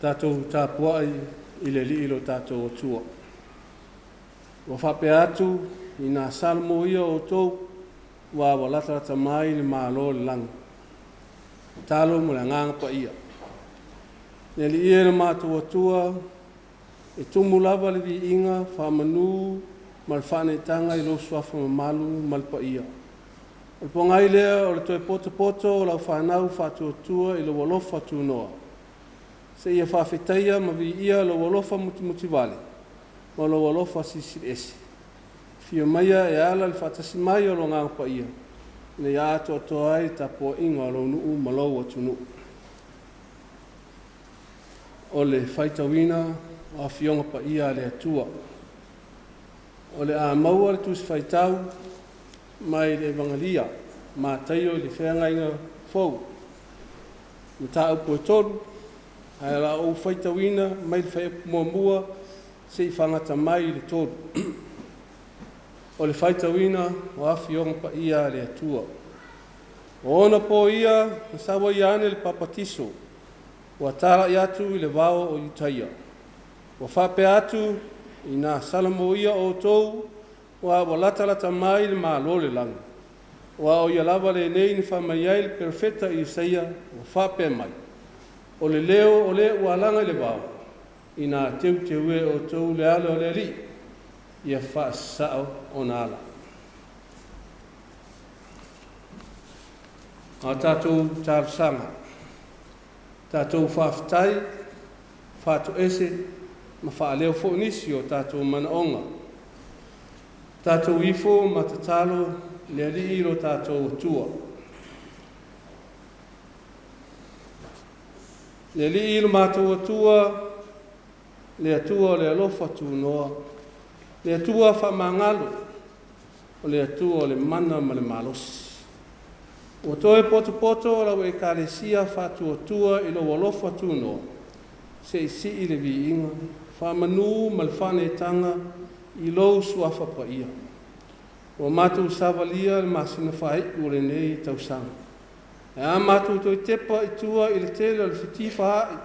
Tatou tapuai i le Alii lo tatou Atua. Ua faapea atu, ina salamoia outou, aua ua latalata mai le Malo o le lagi. Tatalo ma le Agaga Paia. Le Alii e lo matou Atua, e tumu lava le viiga, faamanu ma le faaneetaga i lou suafa mamalu ma le paia. O le pogai lea o le toe potopoto o lau fanau faatuatua i lou alofa tunoa, seia faafetaia ma viia lou alofa mutimutivale ma lou alofa silisiliese. Afio maia e ala i le faatasi mai o lo Agaga Paia, ina ia atoatoa ai le tapuaiga a lou nuu ma lou atunuu. O le faitauina o Afioga Paia a le Atua. O le a maua le Tusi Faitau mai le Evagalia Mataio i le Feagaiga Fou, mataupu e 3, ae o le a ou faitauina mai le fuaiupu 1 seia fagata mai i le 3. O le faitauina o Afioga Paia a le Atua. O ona po ia na sau ai Ioane le Papatiso, ua talai atu i le vao o Iutaia. Ua faapea atu, ina salamoia outou, aua ua latalata mai le Malo o le lagi. Aua o ia lava lenei na fai mai ai le perofeta Isaia ua faapea mai, o le leo o le ua alaga i le vao, ina teuteu e outou le ala o le Alii, ia faasasao ona ala. A tatou talosaga, tatou faafetai, faatoese ma faaleo foi nisi o tatou manaoga. Tatou ifo ma tatalo i le Alii lo tatou Atua. Le Alii lo matou Atua, le Atua o le alofa tunoa, le Atua faamagalo, o le Atua o le mana ma le malosi. Ua toe potopoto lau Ekalesia faatuatua i lou alofa tunoa, se i sii le viiga, faamanu ma le faaneetaga i lou suafa paia. Ua matou savalia le masina faaiu o lenei tausaga. Ae a matou toe tepa i tua i le tele o le fetifaai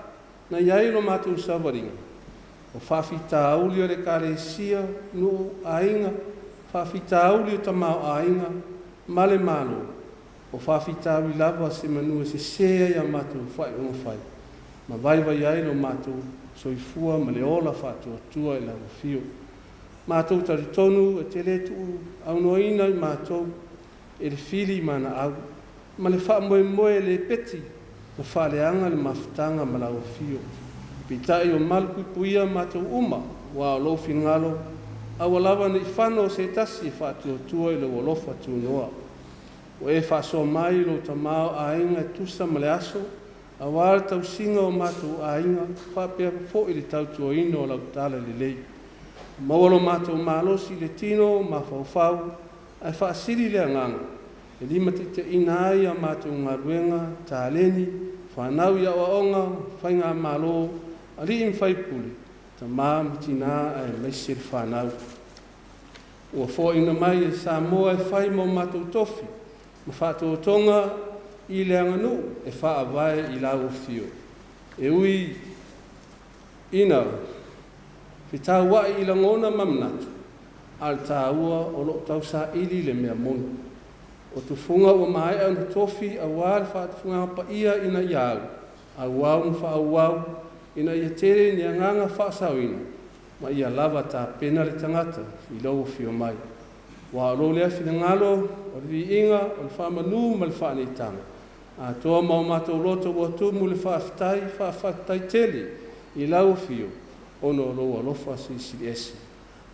na i ai lo matou savaliga, o faafitauli o le Ekalesia, nuu, aiga, faafitauli o tamaoaiga ma le Malo, o faafitauli lava semanu e sese ai a matou faaiuga fai ma vaivai ai lo matou soifua ma le ola faatuatua i lau afio. Matou talitonu e te le tuuaunoaina i matou e le fili manaau ma le faamoemoe le peti na faaleaga le mafutaga ma lau afio. Peitai o malupuipuia matou uma, aua o lou finagalo, aua lava ne i fano se tasi e faatuatua i lou alofa tunoa. Ua e faasoa mai lou tamaoaiga e tusa ma le aso, aua le tausiga o matou aiga faapea foi le tautuaina o lau talalelei. Maua lo matou malosi i le tino mafaufau ae faasili le agaga e limataitaiina ai a matou galuega, taleni, fanau i aoaoga, faigamalo, alii ma faipule, tama ma tina aemaise le fanau. Ua foaiina mai e Samoa e fai ma o matou tofi ma faatotoga i le aganuu e faavae i lau afio. E ui ina fetauai i lagona ma manatu, a o le taua o lo o tausaili le mea moni. O tufuga ua maea ona tofi aua le faatufugaga paia ina ia au, auau ma faaauau ina ia tele ni agaga faasaoina ma ia lava tapena le tagata i lou afio mai. Aua o lou lea finagalo, o le viiga, o le faamanu ma le faaneetaga, atoa ma o matou loto ua tumu i le faafetai, faafetai tele i lau afio ona o lou alofa silisili ese.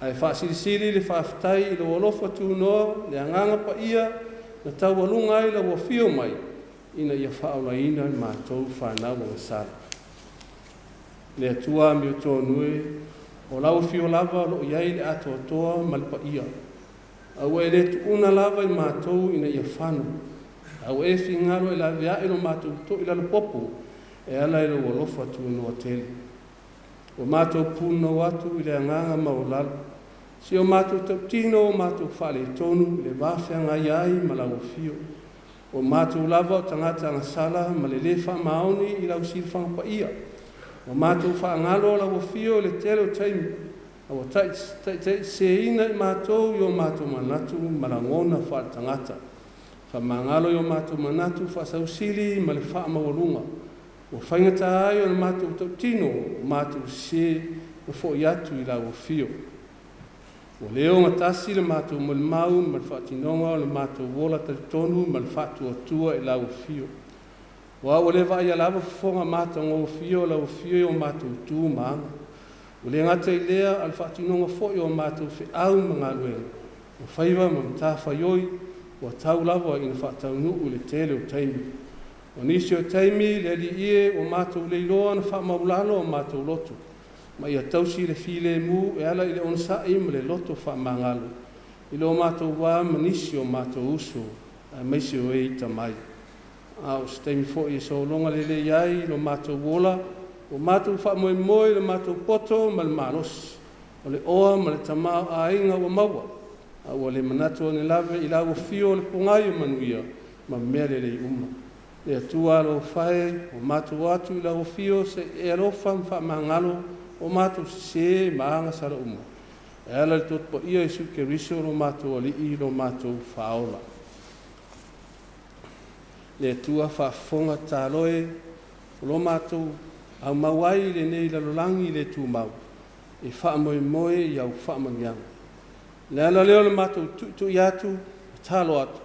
Ae faasilisili le faafetai i lou alofa tunoa, le agaga paia na taualuga ai lau afio mai ina ia faaolaina le matou fanau agasala. Le Atua amiotonu e, o lau afio lava o lo o i ai le atoatoa ma le paia. A ua e le tuuna lava i matou ina ia fano, a ua e finagalo e laveai lo matou toilalopopo e ala i lou alofa tunoa tele. Ua matou punonou atu i le agaga maualalo, si o matou tautino o matou faaletonu i le va feagai ai ma lau afio. O matou lava o tagata agasala ma le lē faamaoni i lau silafaga paia. Ua matou faagalo lau afio i le tele o taimi, a ua taitaiseseina i matou i o matou manatu ma lagona faaletagata. Faamagalo i o matou manatu faasausili ma le faamaualuga, ua faigata ai ona matou tautino o matou sese ma fo'i atu i lau afio. Ua le ogatasi le matou molimau ma le faatinoga o le matou ola talitonu ma le faatuatua i lau afio. Aua ua le vaaia lava fofoga matagofie o lau afio i o matou tu ma aga. Ua le gata i lea, a o le faatinoga foi o a matou feau ma galuega, o faiva ma matafaioi, ua tau lava ina faataunuu i le tele o taimi. O nisi o taimi le Alii e, ua matou le iloa ona faamaualalo o matou loto, ma ia tausi le filemu e ala i le onosai ma le loto faamagalo, i lo matou va ma nisi o matou uso, aemaise o e ita mai. A o se taimi foi e sologa lelei ai lo matou ola, ua matou faamoemoe i lo matou poto ma le malosi, o le oa ma le tamaoaiga ua maua, a ua le manatu ane lava i lau afio o le pogai o manuia ma mea lelei uma. Le Atua alofa e, ua matou o atu i lau afio se i e alofa ma faamagalo o matou sesē ma agasala uma, e ala i le Toto Paia o Iesu Keriso lo matou Alii lo matou Faaola. Le Atua faafofoga tatalo e, o lo matou aumau ai i lenei lalolagi le tumau, e faamoemoe i au faamanuiaga. O le ala lea o le matou tuitui atu, tatalo atu,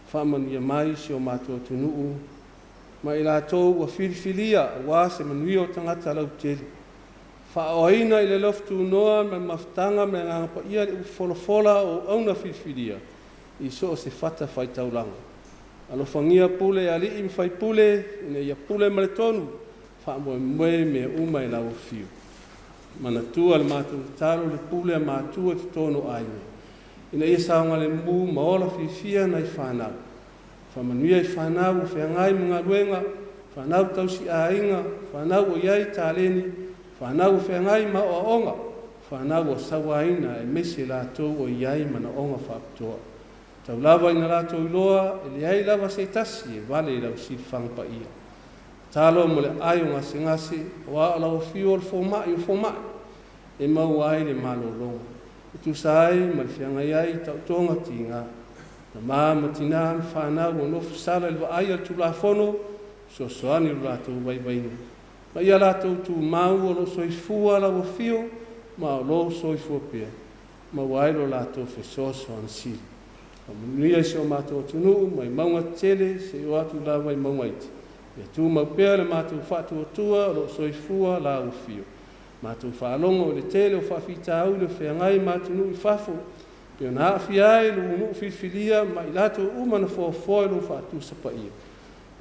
faamanuia mai si o matou atunuu ma i latou ua filifilia aua se manuia o tagata lautele. Faaoaina i le alofa tunoa ma le mafutaga ma le Agaga Paia le upu folafola o auauna filifilia i so o se fatafaitaulaga. Alofagia pule a alii ma faipule ina ia pule ma le tonu, faamoemoe mea uma i lau afio. Manatua le matou tatalo le pule a matua i totonu o aiga, ina ia saogalemu ma ola fiafia nai fanau. Faamanuia i fanau o feagai ma galuega, fanau tausiaiga, fanau o i ai taleni, fanau o feagai ma aoaoga, fanau ua sauaina aemaise latou o i ai manaoga faapitoa. Tau lava ina latou iloa e leai lava se tasi e vale i lau silafaga paia. Tatalo mo le aai o gasegase, aua o lau afio o le fomai o fomai, e maua ai le malologa, e tusa ai ma le feagai ai i taotoga tiga. Tama ma tina ma fanau ua nofosala i le vaai a le Tulafono, fesoasoani i lo latou vaivaiga, ma ia latou tumau o lo o soifua lau afio ma o lo o soifua pea, maua ai lo latou fesoasoani sili. Faamanuia i si o matou atunuu mai mauga tetele seia oo atu lava i mauga iti, ia tumau pea le matou faatuatua o lo o soifua lau afio. Matou faalogo i le tele o faafitauli o feagai ma atunuu i fafo, pei ona aafia ai lou nuu filifilia ma i latou uma na foafoa i lou faatusa paia,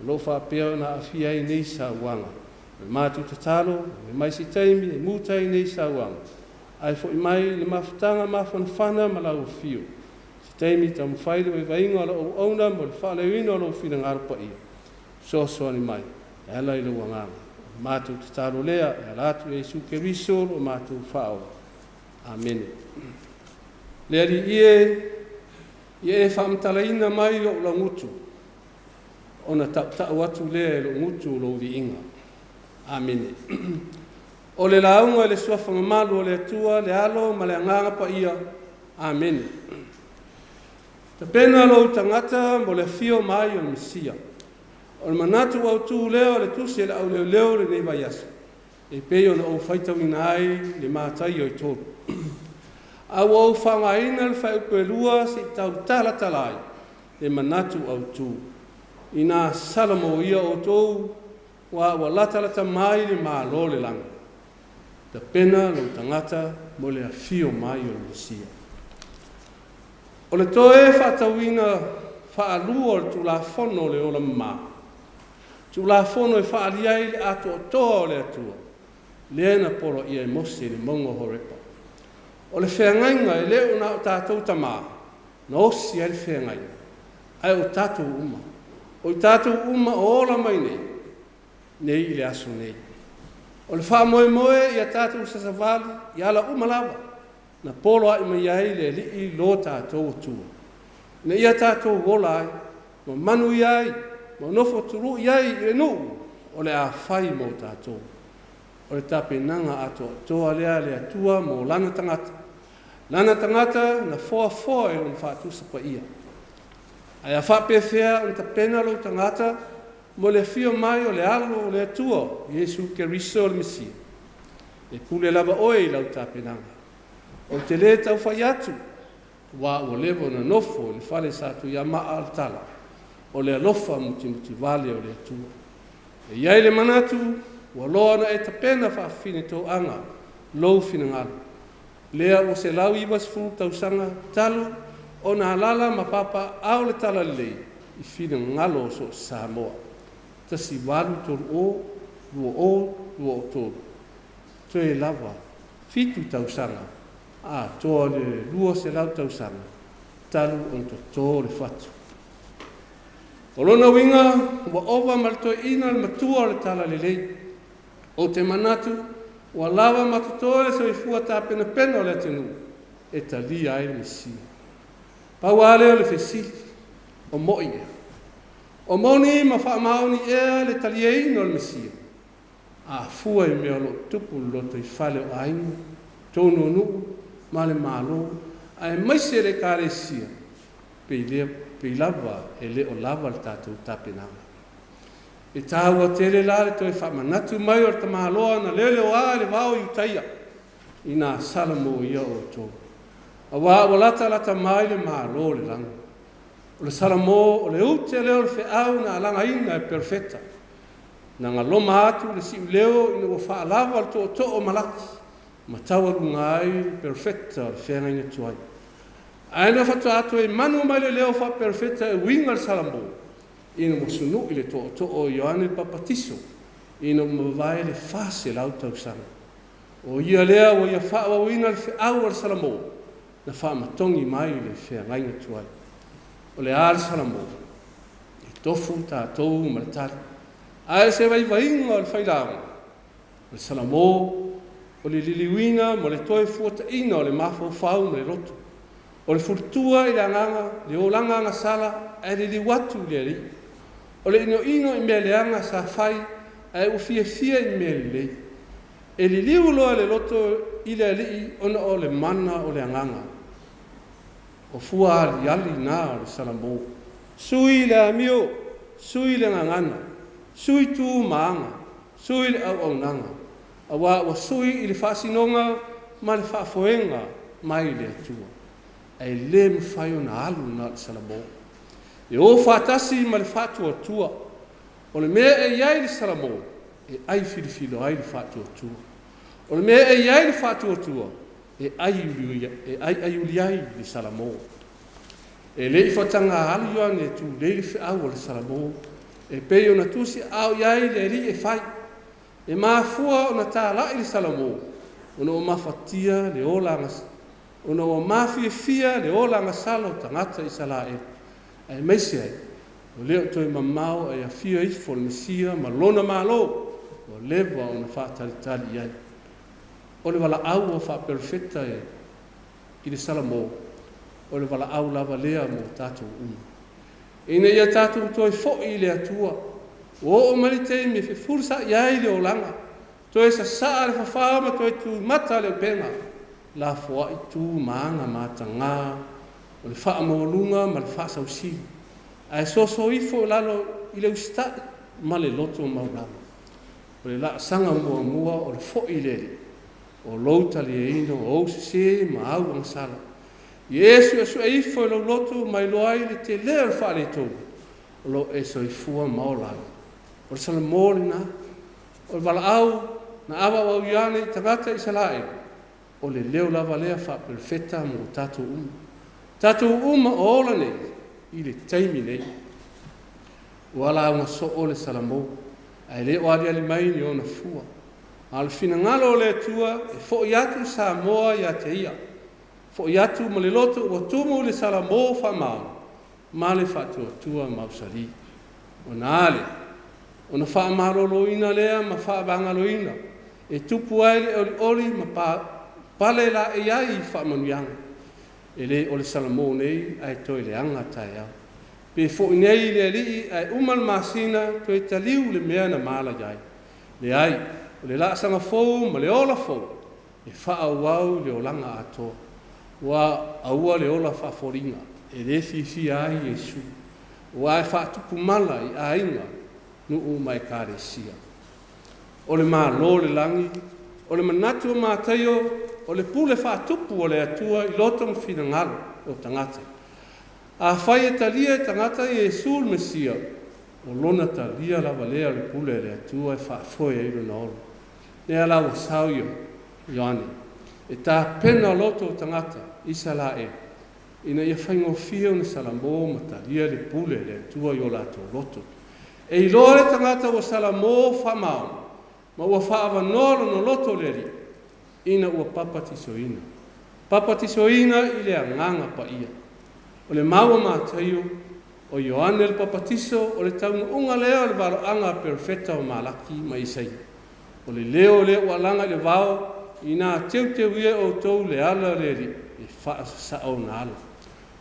o lo o faapea ona aafia ai nei sauaga. O le matou tatalo, e mai se taimi e muta ai nei sauaga, ae foi mai le mafutaga mafanafana ma lau afio. Se taimi taumafai le vaivaiga o lau auauna mo le faaleoina o lou finagalo paia, fesoasoani mai e ala i lou agaga. O le matou tatalo lea e ala atu ia Iesu Keriso lo matou Faaola. Amene. Le Alii e, ia e faamatalaina mai lou laugutu, ona tautau atu lea e lou gutu lou viiga. Amene. O le lauga i le suafa mamalu o le Atua, le Alo ma le Agaga Paia. Amene. Tapena lou tagata mo le afio mai o le Mesia. O le manatu autu lea o le tusi a le auleoleo lenei vaiaso, e pei ona ou faitauina ai le Mataio e 3. A ua ou faaaogaina le fuaiupu e 2 se i tautalatala ai le manatu autu. Ina salamoia outou, aua ua latalata mai le Malo o le lagi. Tapena lou tagata mo le afio mai o le Mesia. O le toe faatauina faalua o le Tulafono o le ola mama, Tulafono e faaalia ai le atoatoa o le Atua, lea na poloaia e Mose i le mauga o Horepa. O le feagaiga e le o na o tatou tamā na osi ai le feagaiga, ae o tatou uma. O i tatou uma o ola mai nei, nei i le aso nei. O le faamoemoe ia tatou sasavali i ala uma lava na poloai mai ai le Alii lo tatou Atua, ina ia tatou ola ai, ma manuia ai, ma nofo tului ai i le nuu o le a fai mo tatou. O le tapenaga atoatoa lea a le Atua mo Lana tagata, Lana tagata na foafoa e Lona faatusa paia. Ae a faapefea ona tapena lou tagata mo le afio mai o le Alo o le Atua, Iesu Keriso o le Mesia? E pule lava oe i lau tapenaga. Ou te lē tau fai atu, auā ua leva ona nofo i le fale Satuiamaa le tala o le alofa mutimutivale o le Atua. E i ai le manatu ua loa ona e tapena faafafine toaga lou finagalo, lea ua 190 tausaga talu ona alaala ma papaaao le Talalelei i finagalo o so o se Samoa. 1830 2023, toe lava 7 tausaga atoa le 200 tausaga talu ona toto le fatu. O lona uiga ua ova ma le toeaina le matua o le Talalelei. Ou te manatu ua lava ma totoe le soifua tapenapena o le atunuu e talia ai le Mesia. Pau lava lea o le fesili, o mo'i ea? O moni ma faamaoni ea le taliaina o le Mesia? A fua i mea o lo o tutupu i le lotoifale o aiga, totonu o nuu ma le Malo, aemaise le Ekalesia, pei lava e le o lava le tatou tapenaga. E taua tele la le toe faamanatu mai o le tamaloa na leoleoā i le vao i Utaia ina salamo ia outou, auā ua latalata mai le Malo o le lagi. O le salamo o le ute lea o le feau na alagaina e perofeta, na galoma atu le siuleo ina ua faalava le tootoo o Malaki ma taualuga ai le perofeta o le feagaiga tuai. Ae na faatoa toe manu mai le leo faaperofeta e uiga i le salamo ina ua sunu'i le tootoo o Ioane Papatiso ina ua mavae le 400 tausaga. O ia lea ua ia faaauauina le feau a le Salamo na faamatogi mai le feagaiga tuai. O le a le Salamo? E tofu tatou ma le tali. Ae o se vaivaiga o le failauga, o le Salamo o le liliuina ma le toe fuataina o le mafaufau ma le loto, o le fulitua i le agaga, le olaga agasala ae liliu atu i le Alii, o le inoino i mea leaga sa fai ae ua fiafia i mea lelei. E liliu loa le loto i le Alii ona o le mana o le agaga. O fua aliali na o le Salamo. Sui le amio, sui le gagana, sui tu ma aga, sui le auaunaga, auā ua sui i le faasinoga ma le faafoega mai le Atua. Ae le mafai ona alu na o le Salamo. E o faatasi ma le faatuatua. O le mea e i ai le Salamo, e ai filifilo ai le faatuatua. O le mea e i ai le faatuatua, e aiaiuli ai le Salamo. E le i faataga alu Ioane e tulei le feau o le Salamo e pei ona tusiaao i ai le Alii e fai. E mafua ona tala'i le Salamo ona ua mafatia le ola ona ua mafiafia le ola agasala o tagata Isalaele, aemaise ai ua le o toe mamao ae afio ifo le Mesia ma lona Malo ua leva ona faatalitali i ai. O le valaau ua faaperofeta e i le Salamo, o le valaau lava lea mo tatou uma, ina ia tatou toe fo'i i le Atua. Ua oo mai le taimi e fefulisa'i ai le olaga, toe sasaa le fafao ma toe tumata le upega, lafoai tu ma aga matagā o le faamaualuga ma le faasausili, ae soso ifo i lalo i le usita'i ma le loto maualalo. O le laasaga muamua o le fo'i i le Alii, o lou taliaina o ou sesē ma au agasala. Ia e suesue ifo i lou loto ma iloa ai le telē o le faaletonu o lo o e soifua ma ola ai. O le Salamo lena, o le valaau na auauau Ioane i tagata Isalaele, o le leo lava lea faaperofeta mo tatou uma. Tatou uma o ola nei i le taimi nei. Ua lauga soo le Salamo, ae le o aliali mai ni ona fua. A o le finagalo o le Atua e fo'i atu Samoa ia te Ia, fo'i atu ma le loto ua tumu i le Salamo faamaoni ma le faatuatua mausali. Ona a lea? Ona faamaloloina lea ma faavagaloina e tupu ai le olioli ma pale laei ai i faamanuiaga. E le o le Salamo nei ae toe leaga taeao. Pe fo'i nei i le Alii ae uma le masina toe taliu le mea na malaia ai. Leai, O le laasaga fou ma le ola fou e faaauau i le olaga atoa. Ua aua le ola faafoliga e lē fiafia ai Iesu, aua e faatupu mala i aiga, nuu ma ekalesia. O le Malo o le lagi, o le manatu o Mataio, o le pule faatupu a le Atua i loto ma finagalo o tagata. Afai e talia e tagata Iesu le Mesia, o lona talia lava lea o le pule a le Atua e faafoe ai lona ola. Lea la ua sau Ioane e tapena loto o tagata Isaraelu ina ia faigofie ona salamo ma talia le pule a le Atua i o latou loto. E iloa le tagata ua salamo faamaoni ma ua faaavanoa lona loto i le Alii ina ua papatisoina, papatisoina i le Agaga Paia. O le mau a Mataio, o Ioane le Papatiso o le taunuuga lea o le valoaga a perofeta o Malaki ma Isaia. O le leo lea ua alaga i le vao, ina teuteu ia e outou le ala o le Alii e faasasao ona ala.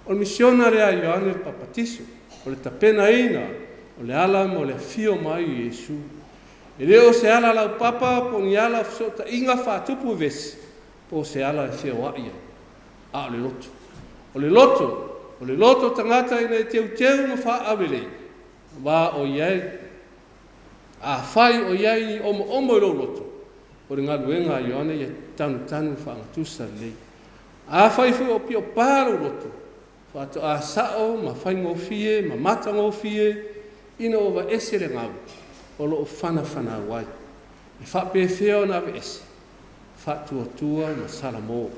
O le misiona lea a Ioane le Papatiso, o le tapenaina o le ala mo le afio mai o Iesu. E le o se ala laupapa po o ni ala o fesootaiga faatupu vevesi, po o se ala e feoai ai, a o le loto. O le loto, o le loto o tagata ina ia teuteu ma faaaulelei, aua o i ai, afai o i ai ni omoomo i lou loto, o le galuega a Ioane ia tanutanu ma faagatusa lelei. Afai foi o apiopa lou loto, faatoa sao ma faigofie ma matagofie ina ua aveese le gau o lo o fanafanau ai. E faapefea ona aveese? Faatuatua ma salamo.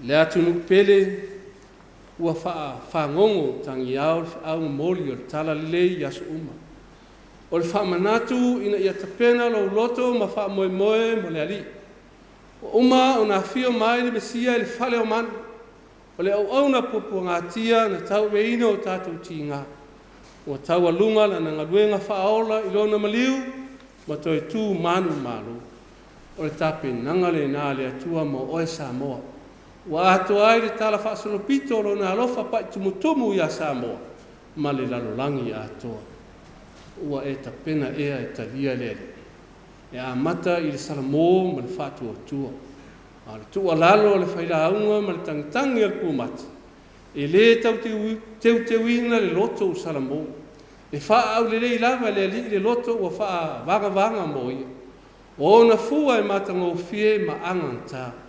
Le atunuu pele, ua faafagogo tagiao le feau momoli o le talalelei i aso uma. O le faamanatu ina ia tapena lou loto ma faamoemoe mo le Alii. Ua uma ona afio mai le Mesia i le fale o manu. O le auauna puapuagatia na tauaveina o tatou tiga. Ua taualuga lana galuega faaola i lona maliu ma toe tu manumalo. O le tapenaga lena a le Atua mo oe Samoa. Ua atoa ai le talafaasolopito o lona alofa paitumutumu ia Samoa ma le lalolagi atoa. Ua e tapena ea e talia le Alii? E amata i le salamo ma le faatuatua. A o le tuualalo a le failauga ma le tagitagi a le pumate, e le tau teuteuina le loto ua salamo. E faaaulelei lava e le Alii le loto ua faavagavaga mo ia. O ona fua e matagofie ma agagata.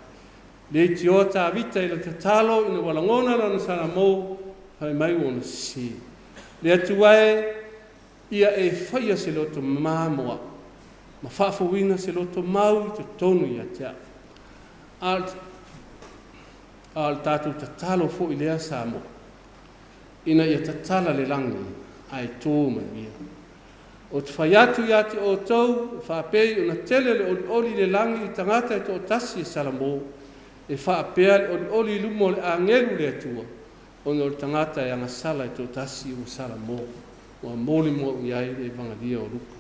Leitioa Tavita i le tatalo ina ua lagona lona salamo, fai mai ua ona sese. Le Atua e, ia e faia se loto mama mo au, ma faafouina se loto mau i totonu ia te au. A o le tatou tatalo foi lea Samoa, ina ia tatala le lagi ae to manuia. Ou te fai atu ia te outou, e faapei ona tele le olioli i le lagi i tagata e toatasi e salamo, e faapea le olioli i luma o le agelu o le Atua, ona o le tagata e agasala e toatasi ua salamo. Ua molimau i ai le Evagalia o Luka.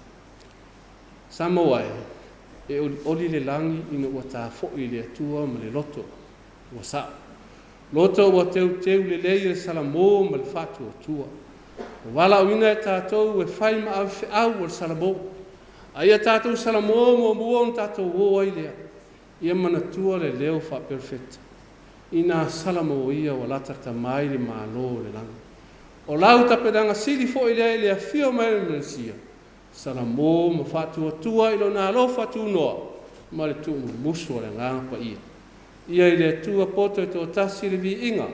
Samoa e, e olioli le lagi ina ua tafo'i i le Atua ma le loto ua sa'o. Loto ua teuteu lelei e le salamo ma le faatuatua. Ua valaauina e tatou e fai ma avefeau o le salamo. A ia tatou salamo muamua ona tatou o ai lea. Ia manatua le leo faaperofeta, ina salamo ia ua latalata mai le Malo o le lagi. O lau tapenaga sili foi lea i le afio mai o le Mesia, salamo ma faatuatua i lona alofa tunoa ma le tuumumusu o le Agaga Paia. Ia i le Atua poto e toatasi le viiga,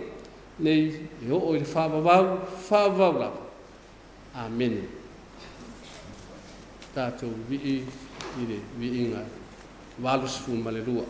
nei e oo i le faavavau, faavavau lava. Amene. Tatou vivii i le viiga 82.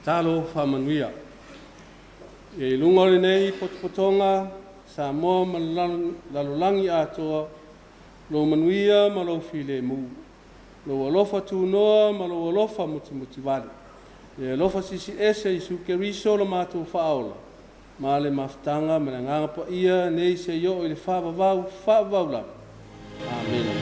Tatalo faamanuia. Ia i luga o lenei potopotoga, Samoa ma le lalolagi atoa, lou manuia ma lou filemu, lou alofa tunoa ma lou alofa mutimutivale, le alofa silisiliese Iesu Keriso lo matou Faaola, ma le mafutaga ma le Agaga Paia, nei seia oo i le faavavau, faavavau lava. Amene.